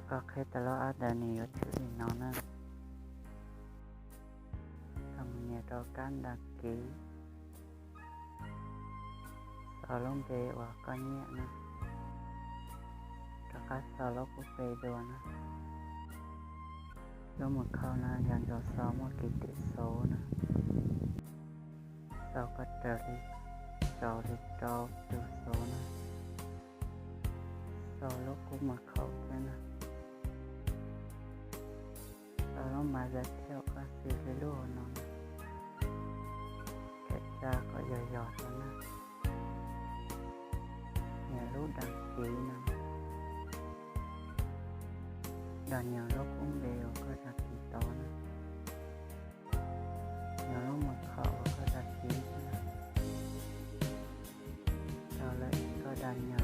Koj qhib tau lub app Daniel YouTube li no na. Koj mus nias rau kab đăng ký, sau lub npe uas koj nyiam na, rov qab sau lub kub pe dua na. Lub mật khẩu na yog ntawm sau muaj kis tib xov na, sau koj raws li, sau li rau tus xov na, sau lub kub mật khẩu thiab na. Sau lub mã giới thiệu koj xws li lub hauv no, kiểm tra kom yog yog rau na. Nias lub đăng ký no, đăng nhập lub kub npe uas koj đăng ký tau na. Nias lub mật khẩu uas koj đăng ký na. Tau lawm, koj đăng nhập